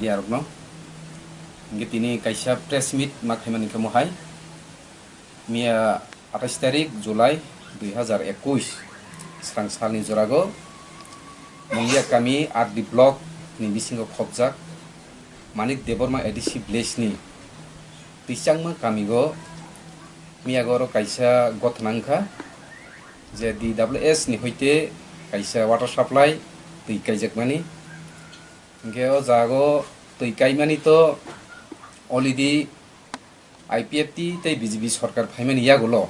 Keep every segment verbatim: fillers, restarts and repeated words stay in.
Yarokno. Hingke tini kaisa press meet ma khaimani khe mohai. Miya atais tarik July dui hazar ekuis srang salni jorago Mungia kami R D block ni bisingo khopjak Manik Debbarma A D C village ni Twichangma kamigo miyago oro kaisa gothona wngkha je D W S ni hoite kaisa water supply twi kaijakmani. Hingke o jago twi kaimani to already I P F T tei B J P sorkar phaimani yagulo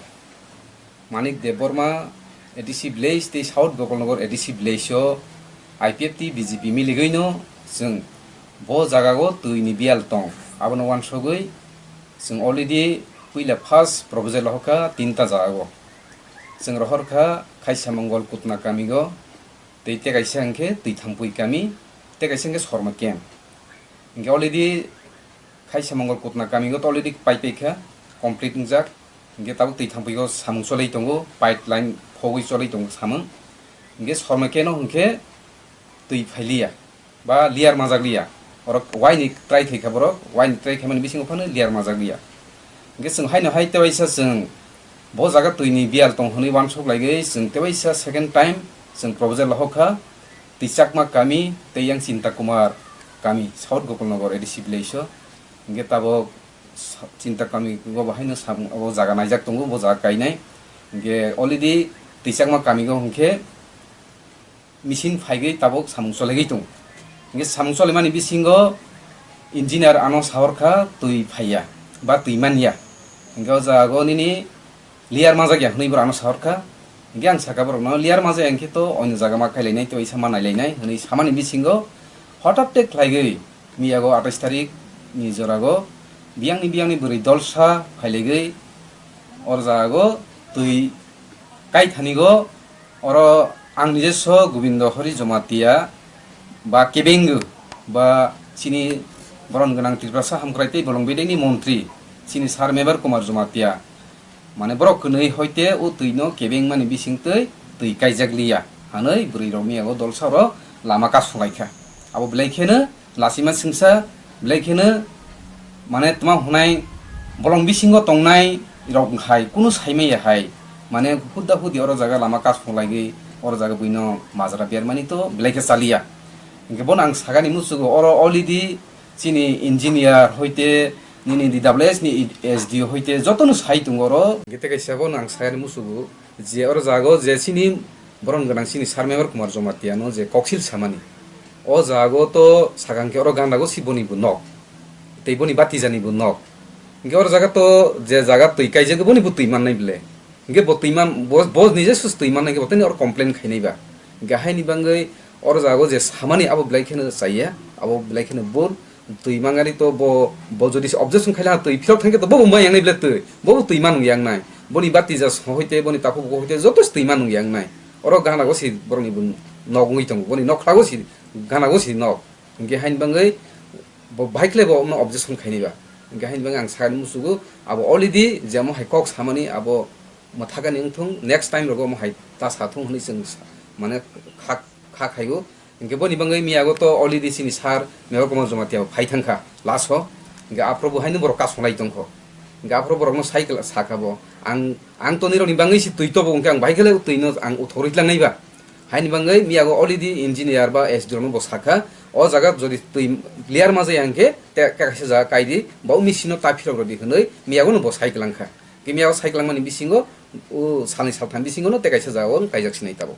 Manik Debbarma A D C village tei South Gopalnagar A D C village o I P F T B J P miligwino chwng bo jagao twi ni biyal tong, abono wansugwi chwng already puila first proposal rohorkha tinta jagao. Chwng rohorkha Khaisa Mongol Kutna kamigo, tei tei kaisa hwnkhe Twithangpui kami, tei kaisa hwnkhe Sorma camp. Hingke already Khaisa Mongol Kutna kamigo to already paipai kha, complete wngjak. Hingke tabuk Twithangpui o samung cholai tongo, pipeline phogwi cholai tongo samung. Hingke Sorma camp o hingke twi phailiya, ba layer majak liya. Oro waini try khaikha borok, waini try khaimani bisingo phano layer majak liya. Hingke chwng haino hai tewaisa chwng bo jaga twini biyal tong hwnwi wansuk laigwi chwng tewaisa second time chwng proposal lahokha Twichakma kami tei yang Chinta Kumar kami South Gopalnagar A D C village o. Hingke tabok sa-, Chinta kami go bo haino samung abo jaga naijak tongo, bo jaga kainai. Hingke already Twichakma kami go hingke machine phaigwi tabuk samung cholaigwi tongo. Hingke samung cholaimani bisingo engineer ano sahorkha twi phaiya ba twi manya. Hingke o jaga o nini layer majak ya hwnwi bo ano sahorkha. Hingke ang sakha borokno layer majak ya hingke to oino jaga ma khailainai tei waisa ma nailainai hwnwi samani bisingo hotate khlaigwi miyago atais tarik ni jorago biyangni biyangni bwrwi dolsa phailaigwi o jaga o twi kaithanigo. Oro ang nijeso Gobindo Hari Jamatia ba kebengw ba chini boron gwnang Tiprasa hamkrai tei bolong bedekni montri chini Sir Mebar Kumar Jamatia, mane borok kwnwi hoite o twino kebengmani bisingtwi twi kaijak liya hwnwi bwrwi rok miyago dolsa oro lama kasunglaikha. Abo belai kheno lachima singsa belai kheno, mane, tma hwnai bolong bisingo tongnai rok hai kunu saimaya hai, mane, huda hudi oro jaga lama kasung laigwi oro jaga buino majra bermani to belai khe chaliya. Hingke bono ang sagani musugo oro already chini engineer hoite nini D W S ni S D O hoite jotono sai tongo oro. Hingke tei kaisa bono ang sagani musugo. Je oro jago je chini boron gwnang chini Sir Mebar Kumar Jamatia no je koksil samani, o jago to sakang khe oro ganago si boni bo nok, tei boni batijani bo nok. Hingke oro jaga to je jaga twi kaijak boni bo twi mannai bile. Hingke bo twi man, bo, bo nije sus twi mannai khe bo tini oro complain khainai ba. Hingke haini bangwi oro jago je samani abo belai kheno chaya, abo belai kheno bul. Twi mangani to bo, bo jodi se objection khaila twi philok thangkhe to bo bo mai yangnai bile twi. Bo bo twi manung yangnai. Boni bati ja song hoite, boni takhuk bukhuk hoite joto se twi manung yangnai. Oro gana go si borokni bo nok wngwi tongo. Boni nok khlago si, gana go si nok. Hingke hain bangwi bo bahai khlai bo omo objection khaini ba. Hingke hain bangwi ang sakani musugo abo already je omo hai kok samani abo mwthakani wngthung, next time rogo omo hai ta sathung hwnwi chwng sa-, mane kha, kha khaio. Hingke boni bangwi miyago to already chini sir Mebar Kumar Jamatia bo phai thangkha last o. Hingke aphuru bo haino borok kasonglai tongkho. Hingke aphuru borokno cycle sakha bo. Ang, ang to nirokni bangwi si twi tobo hingke ang bahai khe le twi no ang uthorwi tlangnai ba. Haini bangwi miyago already engineer ba S D O no bo sakha. O jaga jodi twi clear ma jaya hingke te kaisa jaga kaidi ba o machine no ta phirok rodi hwnwi miyago no bo cycle langkha. Hingke miyago cycle langmani bisingo o salni saltham bisingo no te kaisa jaga o kaijak sinai tabuk.